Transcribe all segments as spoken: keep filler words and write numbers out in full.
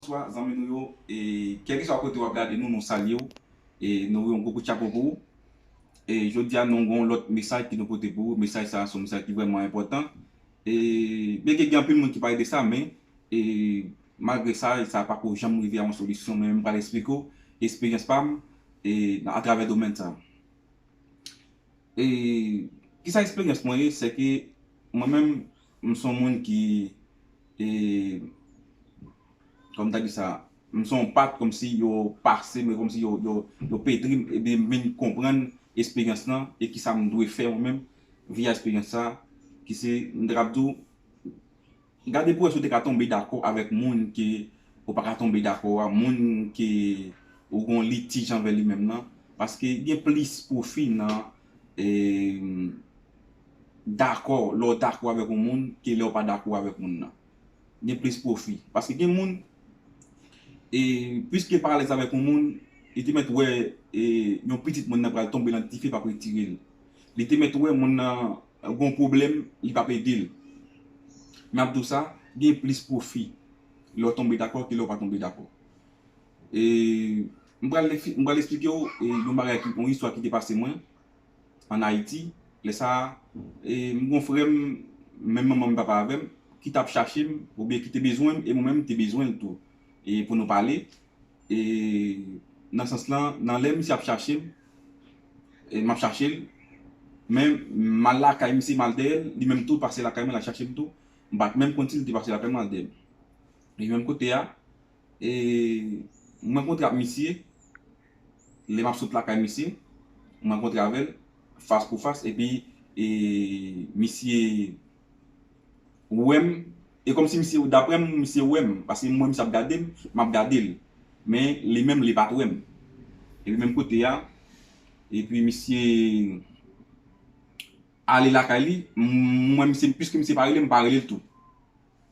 Bonswa zanmi nou yo, e kèlkeswa kote w ap gade nou, nou salye w, e nou voye yon gwo kout chapo pou ou. E jodi a nou gen yon lòt mesaj ki nou pote pou ou. Mesaj sa a se yon mesaj ki vrèman enpòtan. E byenke gen anpil moun ki pale de sa, men e malgre sa, sa pako janm rive a yon solisyon, men m pral eksplike w eksperyans pa m e atravè domèn sa a. E kisa eksperyans mwen ye, se ke mwen menm, m se yon moun ki, e kòm m ta di sa, m se yon pat kòmsi yo pase, men kòmsi yo, yo, yo petri m, epi m vin konprann eksperyans lan e kisa m dwe fè mwen menm via eksperyans sa, ki se, m ta kab di w, gade pou wè si w te ka tonbe dakò avèk moun ke ou pa ka tonbe dakò a, moun ke ou gen yon litij anvè li menm nan. Paske gen plis pwofi nan e, dakò, lè w dakò avèk yon moun ke lè w pa dakò avèk moun nan. Gen plis pwofi. Paske gen moun, e piske l pa alèz avèk yon moun, li te mèt wè e, yon pitit moun nan pral tonbe nan dife, p ap retire l. Li te mèt wè moun nan gen yon pwoblèm, li p ap ede l. Men ap di w sa, gen plis pwofi lè w tonbe dakò ke lè w pa tonbe dakò. E m pral, m pral eksplike w e, yon bagay, ki, yon istwa ki te pase mwen ann Ayiti. Lè sa a, e m gen yon frè m, menm manman m, papa avè m, ki t ap chache m, oubyen ki te bezwen m, e mwen menm m te bezwen l tou. E pou nou pale, e nan sans lan, nan lè misye ap chache m, e m ap chache l, men m al lakay misye, m al dèyè l, li menm tou pase lakay mwen, l al chache m tou. M pa t menm konn si l te pase lakay mwen, al dèyè m. E menm kote a, e m rankontre ak misye, lè m ap sot lakay misye, m rankontre avè l fas pou fas, epi e misye wè m, e kòmsi misye, daprè m, misye wè m, paske m wè misye ap gade m, m ap gade l. Men li menm, li pa t wè m. Epi menm kote a, epi misye ale lakay li, m wè misye, piske misye pa rele m, m pa rele l tou.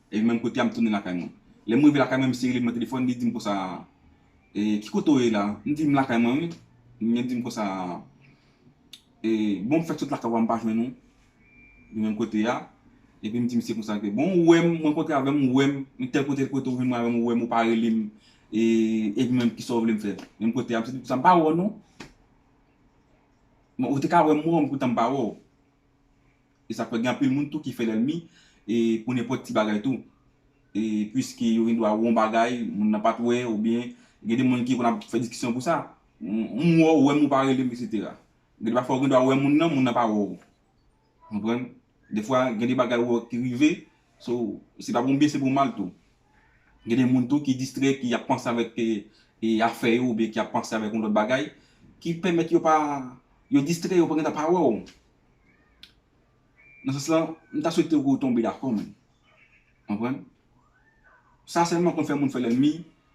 Epi menm kote a, m tounen lakay mwen. Lè m rive lakay mwen, misye rele m nan telefòn, li di m konsa, e ki kote w ye la? M di m lakay mwen wi. Li di m konsa, e bon, m fèk sot lakay ou a, m pa jwenn ou. Li menm kote a. Epi m di misye konsa ke, bon, ou wè m, ou rankontre avè m, ou wè m, m tèl kote, tèl kote, ou vin mwen avè m, ou wè m, ou pa rele m, e epi menm kisa w vle m fè? Menm kote a, misye di konsa, m pa wè w non. Bon, ou te ka wè m, ou wè m, poutan m pa wè w. E sa k fè gen anpil moun tou ki fè lènmi e pou nenpòt ti bagay tou. E piske yo gen dwa wè yon bagay, moun nan pa t wè, oubyen gen de moun ki konn ap fè diskisyon pou sa. M, m wè w, ou wè m, ou pa rele m, etsetera. Gen de pafwa ou gen dwa wè moun nan, moun nan pa wè w. Konprann? Defwa, gen de bagay ou wè ki rive, so, se pa pou yon byen, se pou yon mal tou. Gen de moun tou ki distrè, ki ap panse avèk e, e afè yo, oubyen ki ap panse avèk yon lòt bagay, ki pèmèt yo pa, yo distrè, yo pa gentan pa wè w. Nan sans lan, m ta swete ou tonbe dakò, menm. Konprann? Sa sèlman konn fè moun fè lènmi,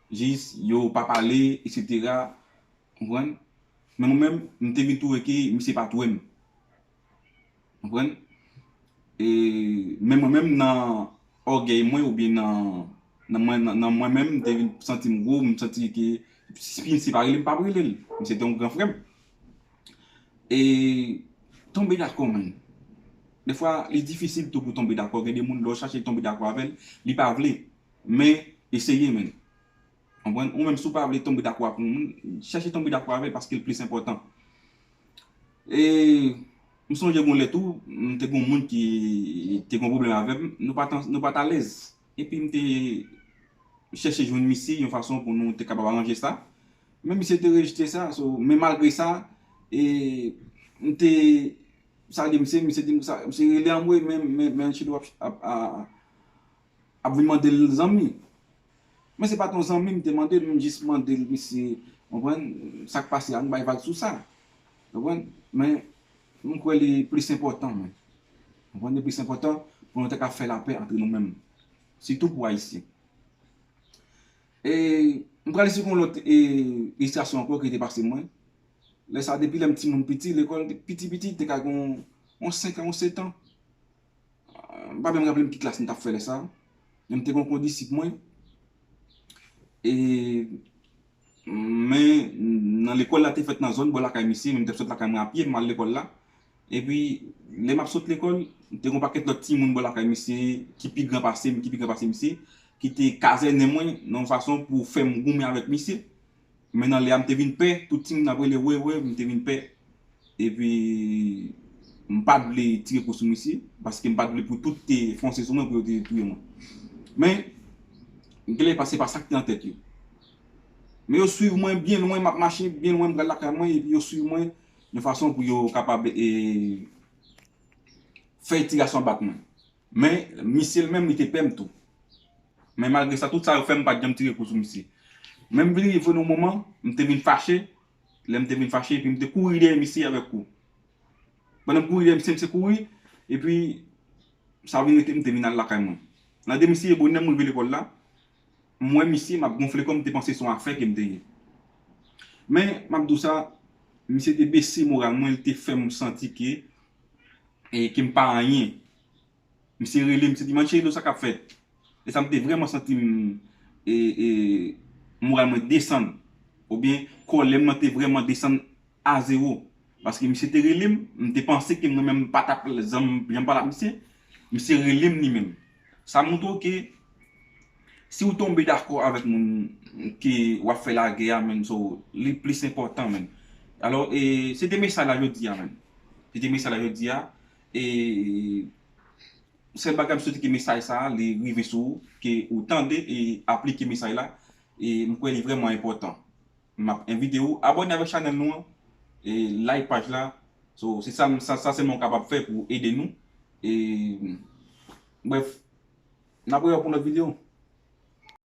jis yo pa pale, etsetera. Konprann? Men mwen menm, m te vin twouve ke misye pa t wè m. Konprann? E, men mwen menm, nan ògèy mwen, oubyen nan, nan mwen, nan, nan mwen menm, m te vin santi m gwo, m santi ke si misye pa rele m, m p ap rele l. Misye te yon gran frè m. E tonbe dakò, menm. Defwa, li difisil tou pou tonbe dakò. Gen de moun, lè w chache tonbe dakò avè l, li pa vle. Men, eseye, menm. Konprann? Ou menm, si w pa vle tonbe dakò ak yon moun, chèche tonbe dakò avè l, paske l plis enpòtan. E m sonje gon lè tou, m te gon moun ki te gon pwoblèm avè m, nou pa t, nou pa t alèz. Epi m te chèche jwenn misye yon fason pou nou te kapab aranje sa. Men misye te rejte sa, so, men malgre sa, e m te salye misye, misye di m sa, misye rele anmwe, men, men, men Anchilo ap, ap, a, ap vin mande l zanmi. Men se pa t yon zanmi m te mande l, m jis mande l, misye, konprann, sa k pase a, nou bay vag sou sa. Konprann? Men, m kwè li plis enpòtan, men. Konprann? Li plis enpòtan pou nou ta ka fè lapè antre nou menm. Sitou pou Ayisyen. E, m pral eseye yon lòt, e, ilistrasyon ankò ki te pase mwen. Lè sa, depi lè m timoun piti, lekòl, piti, piti, te ka gen yon, yon senk an, yon sèt an. M pa menm raple m ki klas m t ap fè lè sa. Men m te gen yon kondisip mwen. E, men, nan lekòl la te fèt nan zòn bò lakay misye, men m t ap sot lakay mwen a pye, m al lekòl la. Epi, lè m ap sot lekòl, te gen yon pakèt lòt timoun bò lakay misye, ki pi gran pase m, ki pi gran pase misye, ki te kazènen mwen nan yon fason pou fè m goumen avèk misye. Men nan lè a, m te vin pè, tout timoun ap rele wè, wè, m te vin pè. Epi, m pa t vle tire kou sou misye, paske m pa t vle pou tout te fonse sou mwen pou yo te touye mwen. Men, gen lè se pa sa k te nan tèt yo. Men yo swiv mwen byen lwen, m ap mache byen lwen, m pral lakay mwen, epi yo swiv mwen yon fason pou yo kapab e, fè ti gason bat mwen. Men, misye l menm, li te pè m tou. Men malgre sa, tout sa yo fè, m pa t janm tire kou sou misye. Men m vin rive nan yon moman, m te vin fache, lè m te vin fache, epi m te kouri dèyè misye avèk kou. Pandan m kouri dèyè misye, misye kouri, epi sa vin rete, m te vin al lakay mwen. Nan de misye, bonè m rive lekòl la, m wè misye, m ap gonfle kò m, m te panse se yon afè ke m te ye. Men, m ap di w sa, misye te bese moral mwen, li te fè m santi ke, e, ke m pa anyen. Misye rele, misye di, "Man, Cherido, sa k ap fèt?" E sa m te vrèman santi m, e, e, moral mwen desann. Oubyen, kòlè m nan te vrèman desann a zewo. Paske misye te rele m, m te panse ke mwen menm m pa t ap janm, janm pale ak misye. Misye rele m li menm. Sa montre w ke si w tonbe dakò avèk moun ke w ap fè lagè a, menm, so, li plis enpòtan, menm. Alò, e, se te mesaj la jodi a, menm. Se te mesaj la jodi a. E sèl bagay m swete ke mesaj sa a, li rive sou ou, ke ou tande e aplike mesaj la. E m kwè li vrèman enpòtan. M ap envite ou abòne avèk chanèl nou an, e like paj la. So, se sa, sa, sa sèlman w kapab fè pou ede nou. E, brèf, n ap rewè pou lòt videyo.